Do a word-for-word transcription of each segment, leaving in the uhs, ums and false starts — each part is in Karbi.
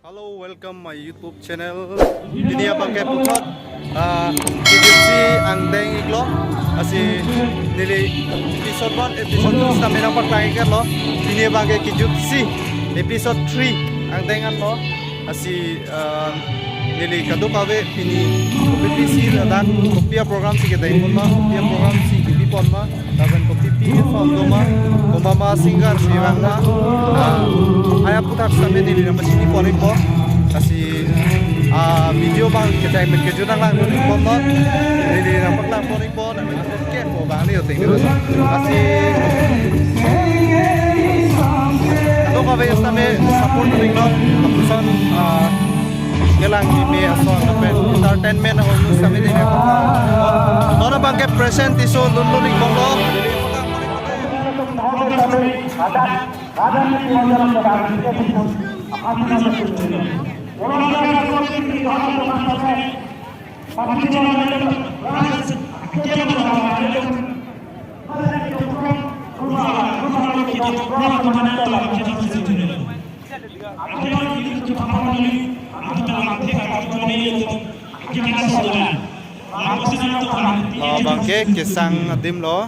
Hello, welcome my YouTube channel. Pini abangke puthot, ah, kejutsi angdeng iklo. Lasi neli episode one, episode two sitame nangpaklang iklo. Pini abangke kejutsi episode three angdeng anlo. Lasi, ah, neli kadokave pini kopi pisi ladak kopi a-program si kedeng pon ma, kopi a-program si kebi pon ma, lapen kopi pi form do ma, komat ma singer si vang ma, ah, hai aphuthak sitame neli nangpachini pon ikpo. Lasi, ah, video abang kedeng pen kejut nanglang pon ikpo ma, neli nangpaklang pon ikpo, nangpachini ke po abang ni oting terus. Lasi kadokave sitame support iklo, lapuson, ah, kelang kimi ason lapen entertainment ahormu sitame dei. Non abangke present tiso lun lun ikbomlo. Labangke kesang adim lo,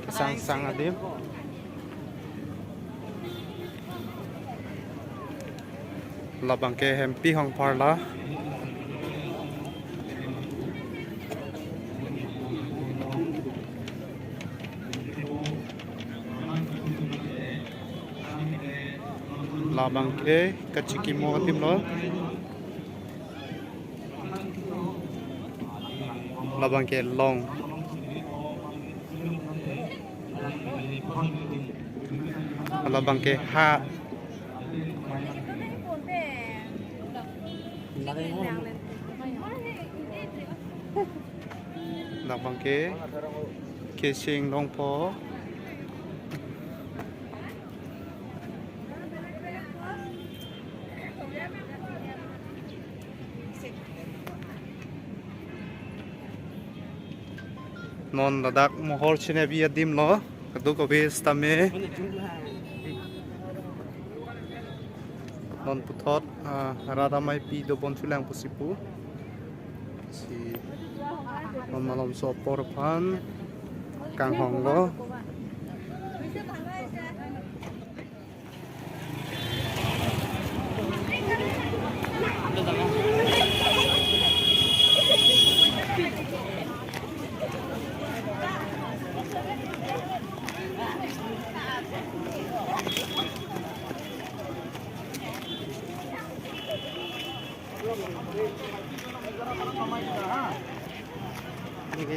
kesang sang adim. Labangke Hempi Hongpharla. Labangke kachikimo adim lo. Labangke long. Labangke ha. Labangke Kesing Longpo. Non ladak mohor chine bi adim lo, kadokave sitame. Non puthot, ah, rat ameipi dobom chulang pusi pu. Si non malomso apor aphan kanghong lo.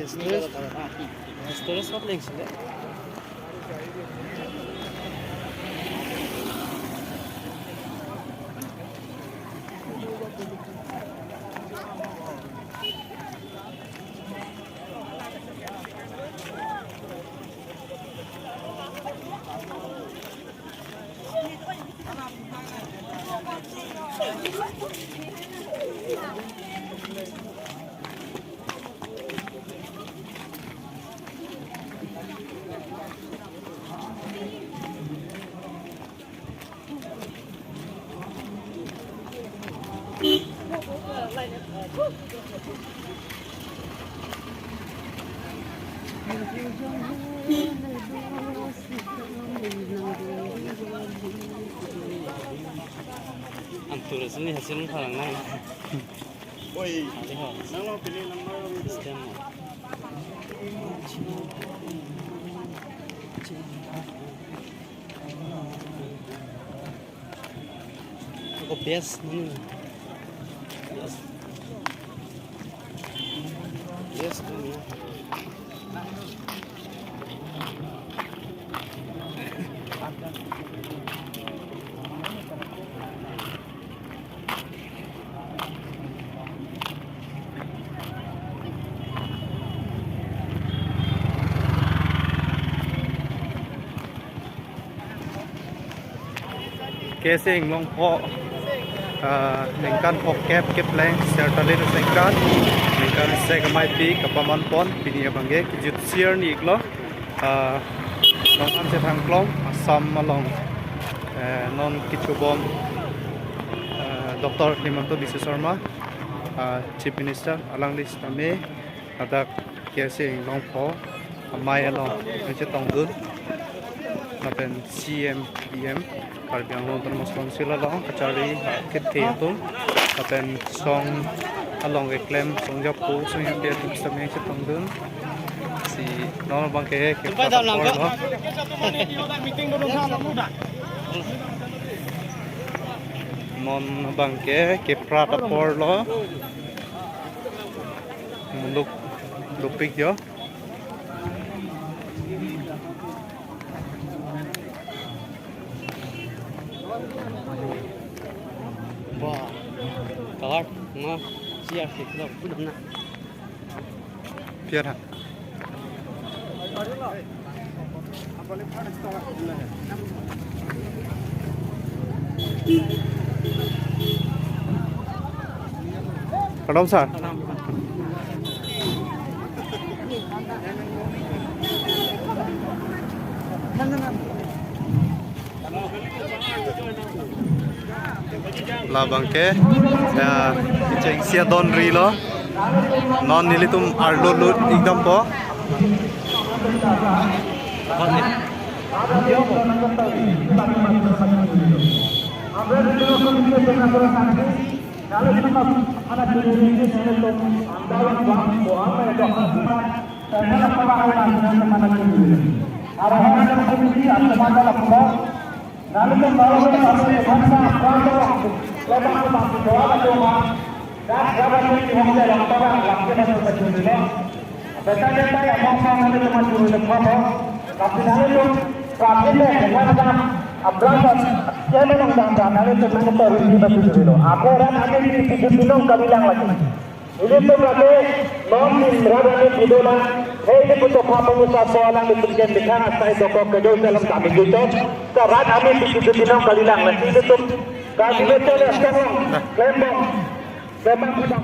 Storage, storage sot leng sile. Antur sini hasil parang nang. Oi. Adi ho. Nang lo pilih nomor. Stem mo. Ako best mo ni. Best. Best mo ni. Kesing Longpo, ah, ningkan phongkep kepleng, sertalin ningkan, ningkan isi ameipi kapaman pon, pini abangke kejutsi arni iklo, ah, Longnam Chethangklong, Assam along, eh, non kechobom, eh, Doctor Himanta Biswa Sarma, ah, Chief Minister, alangli sitame ladak K S A Inglongpho amei along nangchetongdun, lapen C M, P M, Karbi Anglong Autonomous Council along kacharli kethe atum, lapen song along keklem, song japo, song japi atum sitame nangchetongdun. Si non abangke keprat aporlo. Non abangke keprat aporlo. Muluk dopik jo. Wah, kawat ma siar si kilo pun na. Piara. Pardon, sir. Labangke, ya, kechengsi adon rilo. Non nelitum arlo lut ik dampo. Ako rat amin di pinong kami lang lagi. Ilitum lake non nim rat amin di dona. Hei di puto papa musa soalang di putjen di khang asai dokok kedo dalam kami gitu. Sa rat amin di pinong kami lang lagi. Ilitum kami betul ya sekarang. Klembong. Klembong kita.